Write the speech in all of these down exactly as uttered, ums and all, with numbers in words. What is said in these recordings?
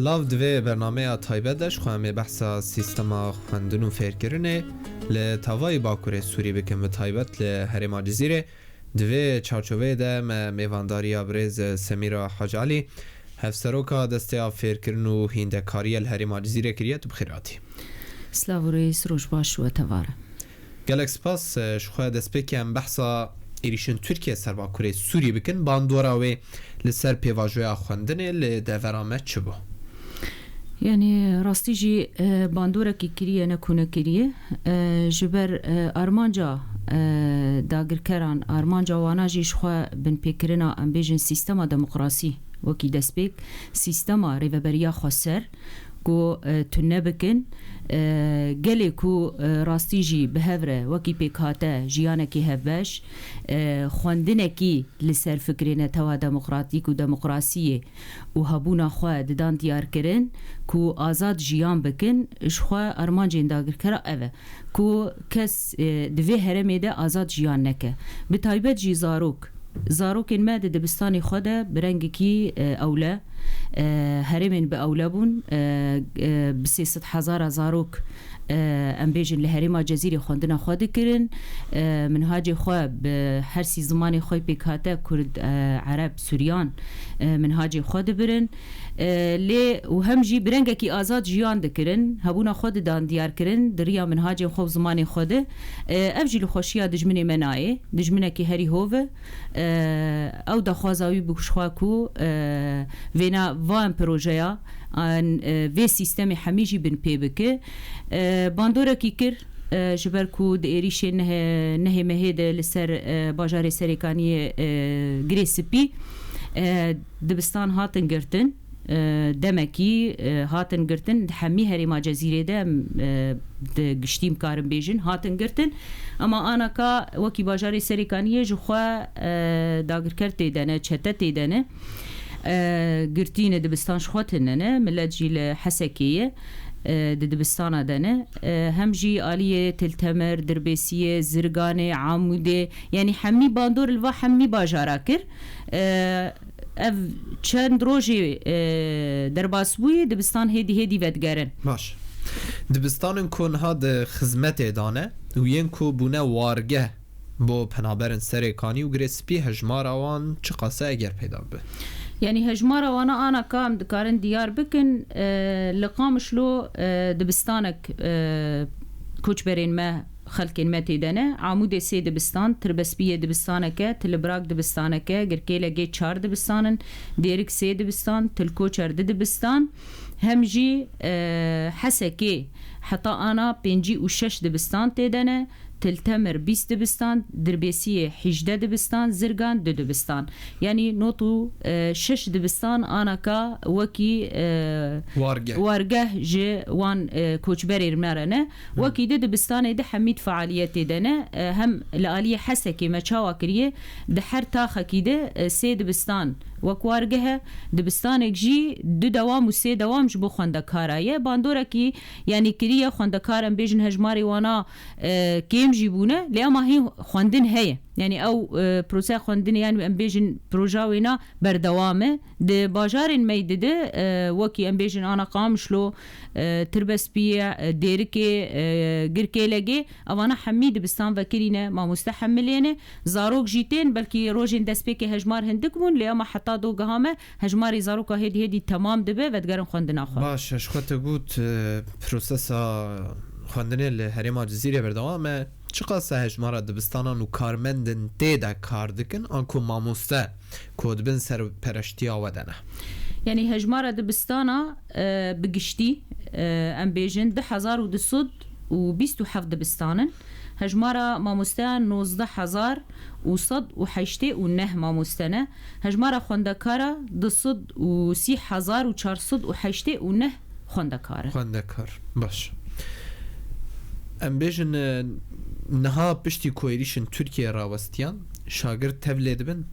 Nav di vê bernameya taybet de ji xwe em ê behsa sîstema xwendin û fêrkirinê li tavayî Bakurê Sûrî bikin, bi taybet li herêma Cizîrê. Di vê çarçoveyê de me mêvandariya birêz Semîra Hacî Elî, hevseroka Desteya Fêrkirin û Hîndekariya li herêma Cizîrê kiriye. Tu bi xêr hatî. Silav û rêz, roj baş we tevare. Gelek spas. Ji xwe destpêkê em behsa êrîşên Tirkiye ser Bakurê Sûrî bikin. Bandora wê li ser pêvajoya xwendinê li devera me çi bû? Yanî rastî jî, e, bandorekî kiriye, ne ku nekiriye. E, ji ber, e, armanca, e, dagirkeran, armanca wana jî ji xwe binpêkirina, em bêjin, sîstema demokrasî wekî destpêk, sîstema rêveberiya xweser, ku, e, tune bikin. E, gelê ku, e, rastî jî bi hev re wekî pêkhate jiyanekî hevbeş, e, xwendinekî li ser fikrê netewa demokratîk û demokrasiyê û hebûna xwe didan diyarkirin ku azad jiyan bikin, ji xwe armancên dagirkera ev e ku kes, e, di vê herêmê de azad jiyan neke. Bi taybet jî zarok. Zarokên me di dibistanê xwe de bi rengekî, e, ewle, e, herêmên bi ewle bûn, e, e, bi sê sed hezara zarok, e, em bêjin, li herêma Cezîrê xwendina xwe dikirin. E, minhacê xwe bi her sî zimanê xwe pêkhate, Kurd, e, Ereb, Suryan, e, minhacê xwe dibirin. E, lê û hem jî bi rengekî azad jiyan dikirin, hebûna xwe didan diyar kirin, di riya minhacên xwe û zimanên xwe de. E, ev jî li xweşiya dijminê me nayê. Dijminekî herî hov e. E, ew daxwaza wî bû ji xwe ku, e, vêna van projeya, an, e, vê sîstemê hemî jî binpê bike. E, bandorekî kir, e, ji ber ku di êrîşên nehê, nehê mehê de li ser, e, bajarê Serêkaniyê, e, Girê Spî, e, dibistan hatin girtin. E, demekî, e, hatin girtin, di hemî herêma Cezîrê de, e, di giştî em karin bêjin, hatin girtin. Ema anaka wekî bajarê Serêkaniyê ji xwe, e, dagirker tê de ne, çete tê de ne. E, girtî ne, dibistan ji xwe tune ne, milet jî li Hesekê ye, e, di dibistana de ne. E, hem jî aliyê Til Temer, Dirbêsiyê, Zirganê, Amûdê, yanî hemî bandor li va hemî bajara kir. E, ev çend rojê, e, derbas bûyî, dibistan hêdî hêdî vedigerin. Baş. Dibistanên ku niha di xizmetê de ne û yên ku bûne wargeh bo penaberên Serêkanî û Girê Spî, hejmara wan çiqas e eger peyda bibe? Yanî hejmara wana anaka em dikarin diyar bikin, e, li Qamişlo, e, dibistanek, e, koçberên me, xelkên me tê de ne. Amûdê sê dibistan, Tirbespiyê dibistanek e, Tilibrak dibistanek e, Girkêlegê çar dibistan in, Dêrik sê dibistan, Tilkoçer du dibistan. Hem jî, e, Hesekê heta ana pêncî û şeş dibistan tê de ne. Til Temer bîst dibistan, Dirbêsiyê hîjdeh dibistan, Zirgan du dibistan. Yanî nod û şeş dibistan anaka wekî, e, Wargeh. wargeh ji wan, e, koçberên me re ne. Wekî di dibistanê de hemî di fealiyetê de ne. E, hem li aliyê Hesekê me çawa kiriye, di her taxekî de, e, sê dibistan wek wargeh e, dibistanek jî du dewam û sê dewam ji bo xwendekara ye. Bandorekî, yanî kiriye, xwendekar em bêjin hejmarê wana, e, kêm jî bûne, lê ema hîn xwendin heye. Yanî ew, e, proseya xwendinê, yanî em bêjin proja wêna berdewam e. Di bajarên me yî dide, e, wekî em bêjin ana Qamişlo, e, Tirbespiyê, e, Dêrikê, e, Girkêlegê, evana hemî dibistan vekirî ne, mamoste hemilê ne. Zarok jî tên, belkî rojên destpêkê hejmar hindik bûn, lê ema heta do giha me hejmarê zaroka hêdî hêdî temam dibe, vedigerin xwendina xwe. Baş e, ji xwe te got, e, prosesa xwendinê li herêma Cizîrê berdewam e. Çiqas e hejmara dibistanan û karmendên tê de kar dikin, anku mamoste ku dibin serpereştiya we de ne? Yanî hejmara dibistana, e, bi giştî, e, em bêjin du hezar û du sed û bîst û heft dibistan in. Hejmara mamosteyan nozdeh hezar û sed û heştê û neh mamoste ne. Hejmara xwendekara du sed û sî hezar û çar sed û heştê û neh xwendekar in. Xwendekar. Baş. Em bêjin, e, niha piştî ku êrîşên Tirkiyeyê rawestiyan, şagirt tev lê dibin?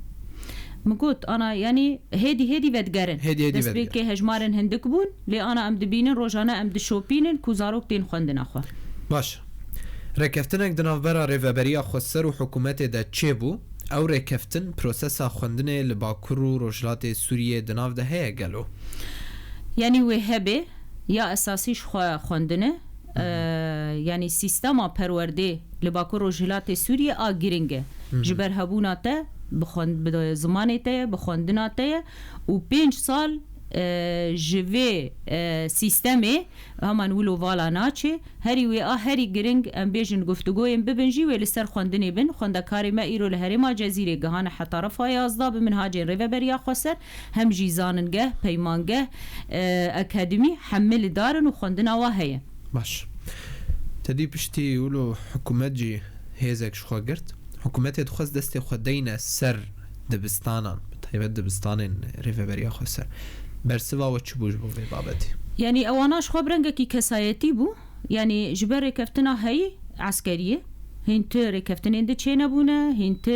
Min got, ana, yanî hêdî hêdî vedigerin. Hêdî hêdî vedigerin. Destpêkê hejmarên hindik bûn, lê ana em dibînin, rojane em dişopînin ku zarok tên xwendina xwe. Baş. Rêkeftinek di navbera Rêveberiya Xweser û hikûmetê de çêbû. Ew rêkeftin prosesa xwendinê li Bakur û Rojhilatê Sûriyê di nav de heye gelo? Yanî wê hebe ya esasî ji xwe xwendin e. Hı hı. E, yanî sîstema perwerdê li Bakur Rojhilatê Sûriyê a giring e. Hı hı. Ji ber hebûna te, bi xwend-, bi zimanê te ye, bi xwendina te ye û pênc sal, e, ji vê, e, sîstemê heman wilo vala naçe. Herî wê a herî giring, em bêjin, guftûgoyên bibin jî wê li ser xwendinê bin. Xwendekarê me îro li herêma Cezîrê gihane heta refa yazda bi minhacên Rêveberiya Xweser, hem jî zaningeh, peymangeh, e, akademî hemî li dar in û xwendina wa heye. Baş. Te dî piştî wilo hikûmet jî hêzek ji xwe girt. Hikûmetê dixwest destê xwe deyne ser dibistanan, bi taybet dibistanên Rêveberiya Xweser. Bersiva we çi bû ji bo vê babetê? Yanî ewana ji xwe bi rengekî kesayetî bû. Yanî ji ber rêkeftina heyî eskeriyê, hîn ti rêkeftinên di çênebûne, hîn ti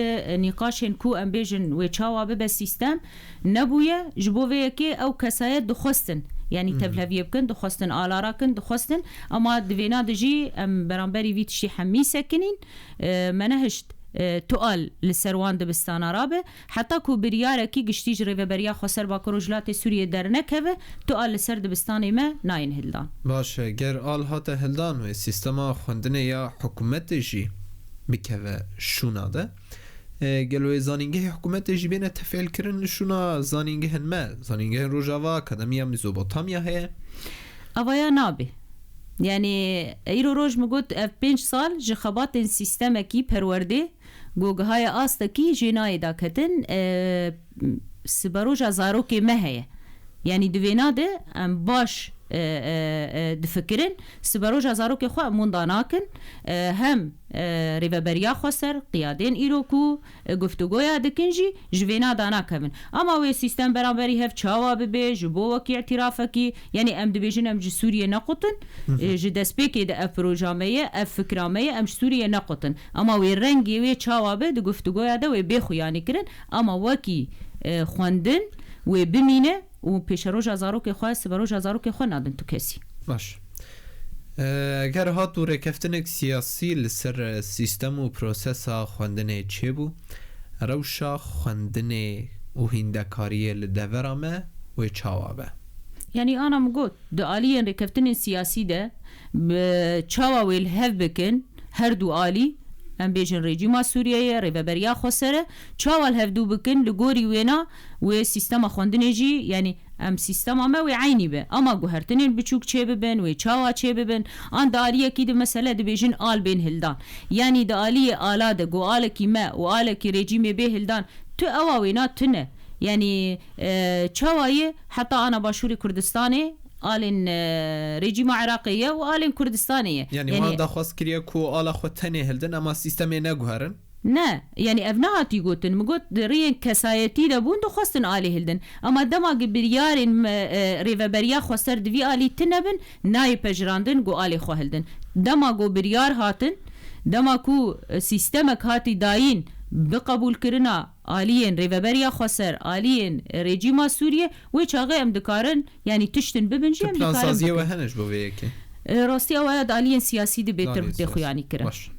nîqaşên ku em bêjin wê çawa bibe sîstem nebûye, ji bo vê yekê ew kesayet dixwestin. Yanî Hı hı. tevleviyê bikin, dixwestin ala rakin, dixwestin, ema di vêna de jî em beramberî vî tiştî hemî sekinîn, e, me nehişt, e, tu al li ser wan dibistana rabe, heta ku biryarekî giştî ji Rêveberiya Xweser Bakur Rojhilatê Sûriyê dernekeve, tu al li ser dibistanê me nayên hildan. Baş e, ger al hate hildan wê sîstema xwendinê ya hikûmetê jî bikeve şûna de. E, gelo wê zanîngehê hikûmetê jî bêne tefîlkirin li şûna zanîngehên me, zanîngehên Rojava, Akademiya Mezopotamya heye? Avaya nabe. Yanî îro roj min got, ev pênc sal ji xebatên sîstemekî perwerdê ku gihaye astekî jê nayê daketin, e, siberoja zarokê me heye. Yanî di vêna de em baş, e, e, e, difikirin, siberoja zarokê xwe em winda nakin, e, hem, e, Rêveberiya Xweser, qiyadên îro ku, e, guftûgoya dikin jî ji vêna danakevin. Ama wê sîstem beramberî hev çawa bibe, ji bo wekî îtirafekî, yanî em dibêjin em ji Sûriyê nequtin, Hı hı. e, ji destpêkê de ev proja me ye, ev fikra me ye, em ji Sûriyê nequtin. Ama wê rengê wê çawa be di guftûgoya de wê bê xuyanî kirin, ama wekî, e, xwendin wê bimîne û pêşeroja zarokê xwe, siberoja zarokê xwe nadin tu kesî. Baş. E, eger hat û rêkeftinek siyasî li ser, e, sîstem û prosesa xwendinê çêbû, rewşa xwendinê û hîndekariyê li devera me wê çawa be? Yanî ana min got, di aliyên rêkeftinên siyasî de bi çawa wê li hev bikin, her du alî, em bêjin rejîma Sûriyeyê, Rêveberiya Xweser e, çawa li hev du bikin, li gorî wêna wê sîstema xwendinê jî, yanî em sîstema me wê eynî be. Ama guhertinên biçûk çê bibin, wê çawa çê bibin, an di aliyekî di mesele dibêjin al bên hildan. Yanî di aliyê ala de ku alekî me û alekî rejîmê bê hildan, tu ewa wêna tune. Yanî, e, çawa ye heta ana Başûrê Kurdistanê alên, e, rejîma Iraqê ye û alên Kurdistanê ye. Yanî Yanî wan daxwaz kiriye ku ala xwe tenê hildin, ema sîstemê neguherin? Ne, yanî ev nehatî gotin. Min got di riyên kesayetî de bûn, dixwestin alê hildin. Ema dema ku biryarên me, e, Rêveberiya Xweser di vî alî tune bin, nayê pejirandin ku alê xwe hildin. Dema ku biryar hatin, dema ku, e, sîstemek hatî dayîn bi qebûlkirina aliyên Rêveberiya Xweser, aliyên rejîma Sûriyê, wê çaxê em dikarin, yanî tiştin bibin jî, Tu em dikarin plansaziyê bikin. we hene ji bo vê yekê? E, rastî ew aya di aliyên siyasî dibê Aliyên tir tê siyasî. xuyanî kirin. Baş.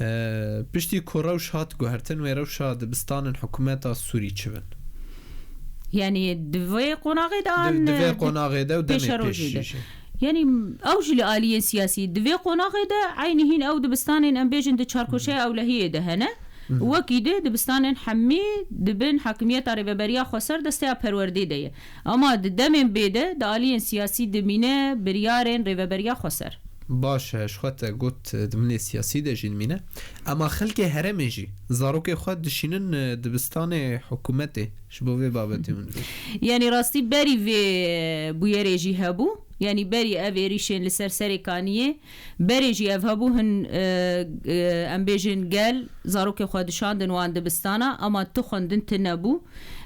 E, piştî ku rewş hat guhertin, wê rewşa dibistanên hikûmeta Sûrî çi bin? Yanî di vê qonaxê de an, Di, di vê e, di qonaxê de û demê pêşerojê pêşî de. jî. Yanî ew jî li aliyên siyasî di vê qonaxê de eynî hîn ew dibistanên em bêjin di çarkoşeya ewlehiyê de hene. Mhm. Wekî di dibistanên hemî di bin hakimiyeta Rêveberiya Xweser desteya perwerdê de ye. Ama di demên bê de di aliyên siyasî dimîne biryarên Rêveberiya Xweser. Baş e, ji xwe te got, e, di milê siyasî de jî dimîne. Ema xelkê herêmê jî zarokê xwe dişînin, e, dibistanê hikûmetê. Ji bo vê babetê min dibêjî. Yanî rastî berî vê, e, bûyerê jî hebû. Yanî berî ev êrîşên li ser Serê Kaniyê, berê jî ev hebû hin, e, e, em bêjin gel, zarokê xwe dişandin wan dibistana, ama tu xwendin tune bû.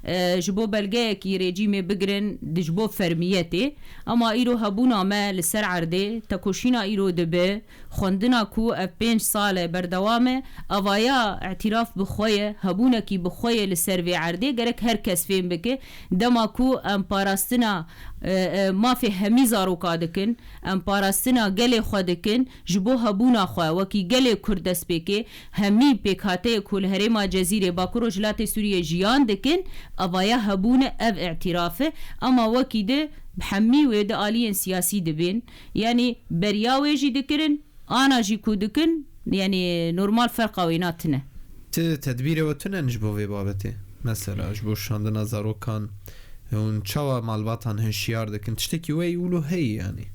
E, ji bo belgeyekî rejîmê bigirin, di ji bo fermiyetê. Ama îro hebûna me li ser erdê, tekoşîna îro dibe, xwendina ku ev pênc sal e berdewam e, evaya îtîraf bi xwe ye, hebûnekî bi xwe ye li ser vê erdê, gerek her kes fêm bike. Dema ku em parastina, e, e, mafê hemî zaroka dikin, em parastina gelê xwe dikin, ji bo hebûna xwe wekî gelê Kurd destpêkê, hemî pêkhateyê ku li herêma Cezîrê, Bakur Rojhilatê Sûriyê jiyan dikin, evaya hebûne ev îtîraf e. Ema wekî di Hemî wê di aliyên siyasî dibên. Yanî beriya wê jî dikirin, ana jî ku dikin, yanî normal ferqa wêna tine. Ti tedbîrê we tune ji bo vê babetê? Mesela ji bo şandina zarokan, hûn çawa malbatan hişyar dikin? Tiştekî wê wilo heye yanî?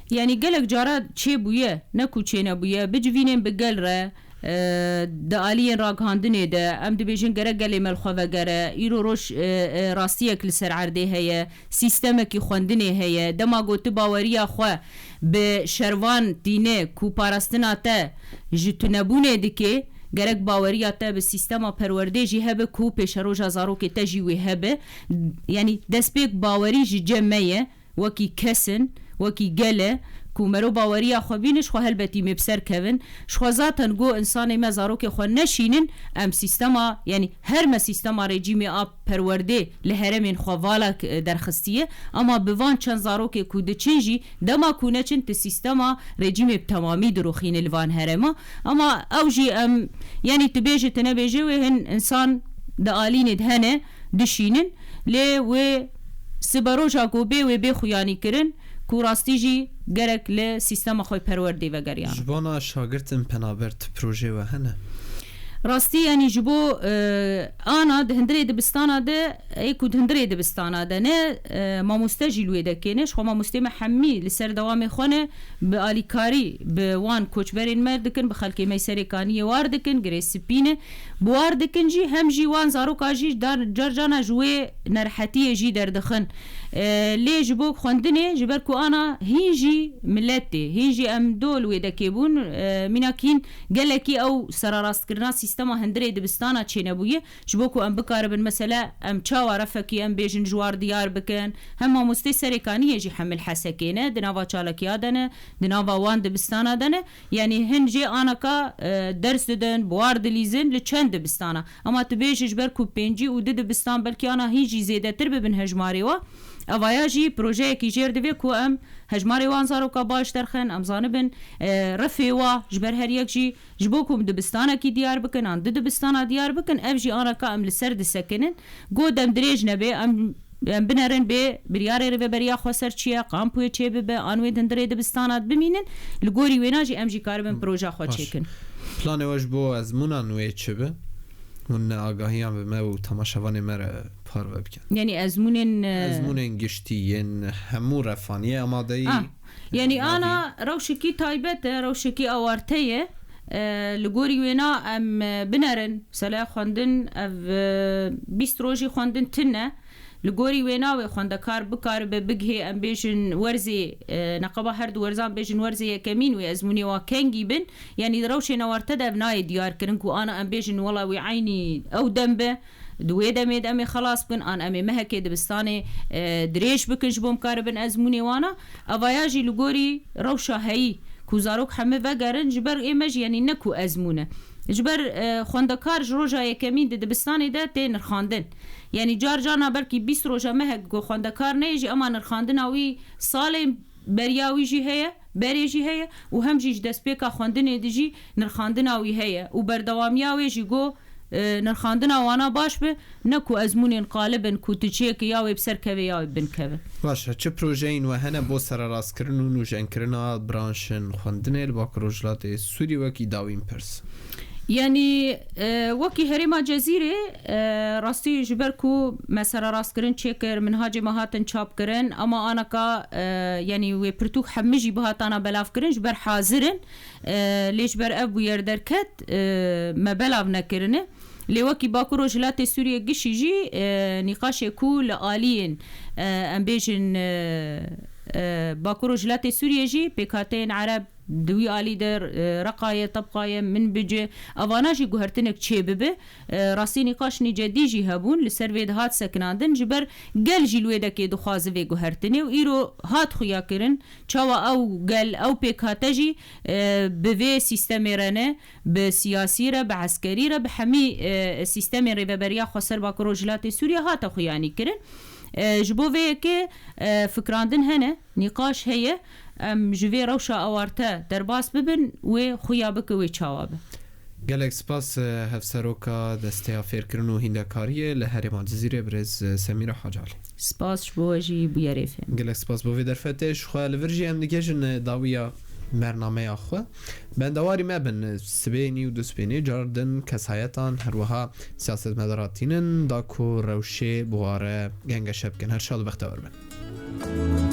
Yanî gelek cara çêbûye, ne ku çênebûye, bicivînên bi gel re, e, di aliyên ragihandinê de, em dibêjin gerek gelê me li xwe vegere, îro roj, e, e, rastiyek li ser erdê heye, sîstemekî xwendinê heye, dema ku tu baweriya xwe bi şervan tîne ku parastina te ji tunebûnê dike, gerek baweriya te bi sîstema perwerdê jî hebe ku pêşeroja zarokê te jî wê hebe. Yanî destpêk bawerî ji cem me ye, wekî kes in, wekî gel e, ku mero baweriya xwe bînin, ji xwe helbetî mê bi ser kevin. Ji xwe zaten go insanê me zarokê xwe neşînin, em sîstema, yanî her me sîstema rejîmê a perwerdê li herêmên xwe vala k-, derxistiye, ama bi van çend zarokê ku diçin jî, dema ku neçin, ti sîstema rejîmê bi temamî diroxîne li van herêma. Ama ew jî em, yanî tu bêje, tu nebêje, wê hin insan di alînê de hene, dişînin, lê wê siberoja ku bê, wê bê xuyanî kirin, ku rastî jî gerek li sîstema xwe perwerdê vegeriyan. Ji bona şagirtin penaber tu projeyê we hene? Rastî, yanî ji bo, e, ana di hundirê dibistana de, ê ku di hundirê dibistana de ne, e, mamoste jî li wê dekê ne, ji xwe mamostê me hemî li ser dewamê xwe ne, bi alîkarî bi wan koçberên me dikin, bi xelkê me Serê Kaniyê war dikin, Girê Spî ne, bi war dikin jî, hem jî wan zaroka jî dar, car carna ji wê nerehetiyê jî derdixin. E, lê ji bo xwendinê, ji ber ku ana hîn jî milet tê, hîn jî em do li wê dekê bûn, e, mînak hîn gelekî ew serarastkirina sîstema hundirê dibistana çênebûye, ji bo ku em bikaribin, mesela, em çawa refekî em bêjin ji war diyar bikin, hem mamostê Serê Kaniyê jî hemil Hesekê ne, di nava çalakiya de ne, di nava wan dibistana de ne. Yanî hin jê anaka, e, ders didin, bi war dilîzin li çend dibistana. Ama tu bêjî ji ber ku pêncî û du dibistan belkî ana hîn jî zêdetir bibin hejmarê wa. Evaya jî projeyekî jêr divê ku em hejmarê wan zaroka baş derxin, em zanibin, e, refê wa ji ber her yek jî ji bo ku dibistanekî diyar bikin, an du dibistana diyar bikin, ev jî anaka em li ser disekinin. Go dem dirêj nebe, em Em binerin bê biryarê rêveberiya xweser çi ye, kampoyê çê bibe, an wê di hundirê dibistana bimînin, li gorî wêna jî em jî karibin proja xwe çêkin. Planê we ji bo ezmûnan wê çi be? Hûn ne agahiyan bi me û temaşevanê me re parve bikin. Yanî ezmûnên, e, Ezmûnên giştî yên hemû refaniyê amadeyî. Ah, yanî ana rewşekî taybet e, rewşekî awarte ye. E, li gorî wêna em, e, binerin, mesela xwendin ev, e, bîst rojî xwendin tune. Li gorî wê navê xwendekar bikaribe bigihê, em bêjin werzê, e, neqeba her du werzan bêjin werzê yekemîn wê ezmûnê wa kengî bin. Yanî di rewşê newarte de ev nayê diyar kirin ku ana em bêjin wela wê eynî ew dem be, di wê demê de em ê xelas bikin, an em ê mehekê dibistanê, e, dirêj bikin ji bo em karibin ezmûnê wana. Evaya jî li gorî rewşa heyî ku zarok hemî vegerin, ji ber ê me jî, yanî ne ku ezmûn e. Ji ber, e, xwendekar ji roja yekemîn di dibistanê de tê nirxandin. Yanî car carna belkî bîst roja mehek ku xwendekar neyê jî, ema nirxandina wî salê beriya wî jî heye, berê jî heye û hem jî ji destpêka xwendinê de jî nirxandina wî heye û berdewamiya wê jî go, e, nirxandina wana baş be, ne ku ezmûnên qalib in ku tu çêkî ya wê bi ser keve ya wê bi bin keve. Baş e, çi projeyên we hene bo sererastkirin û nûjenkirina branşên xwendinê li Bakur Rojhilatê Sûriyê wekî dawîn pirs? Yanî, e, wekî herêma Cezîrê, e, rastî ji ber ku me sererastkirin çêkir, minhacê me hatin çapkirin, ama anaka, e, yanî wê pirtûk hemî jî bihatana belavkirin, ji ber hazir in, e, lê ji ber ev bûyer derket, e, me belav nekirine. Lê wekî Bakur Rojhilatê Sûriyê gişî jî, e, nîqaşê ku li aliyên, e, em bêjin, e, e, Bakur Rojhilatê Sûriyê jî pêkhateyên Ereb, di wî alî de, e, Reqayê, Tebqayê, Minbicê, evana jî guhertinek çê bibe. E, rastî nîqaşinî cedî jî hebûn, li ser vê dihat sekinandin, ji ber gel jî li wê dekê dixwaze vê guhertinê û îro hat xuya kirin, çawa ew gel, ew pêkhate jî, e, bi vê sîstemê re ne, bi siyasî re, bi eskerî re, bi hemî, e, sîstemên rêveberiya xweser Bakur Rojhilatê Sûriyê hate xuyanî kirin. E, ji bo vê yekê, e, fikrandin hene. Nîqaş heye, em ji vê rewşa awarte derbas bibin, wê xuya bike, wê çawa be. Gelek spas, e, hevseroka Desteya Fêrkirin û Hîndekariyê li Herêma Cizîrê, birêz, e, Semîra Hacalî. Spas ji bo we jî bûyerê fêm. Gelek spas bo vê derfetê. Ji xwe li vir jî em digihîjin, e, dawiya bernameya xwe. Bendewarî me bin, e, sibênî û dusbênî car din kesayetan, her wiha siyasetmedara tînin da ku rewşê bi ware gengeşe bikin. Her şad û bextewar bin.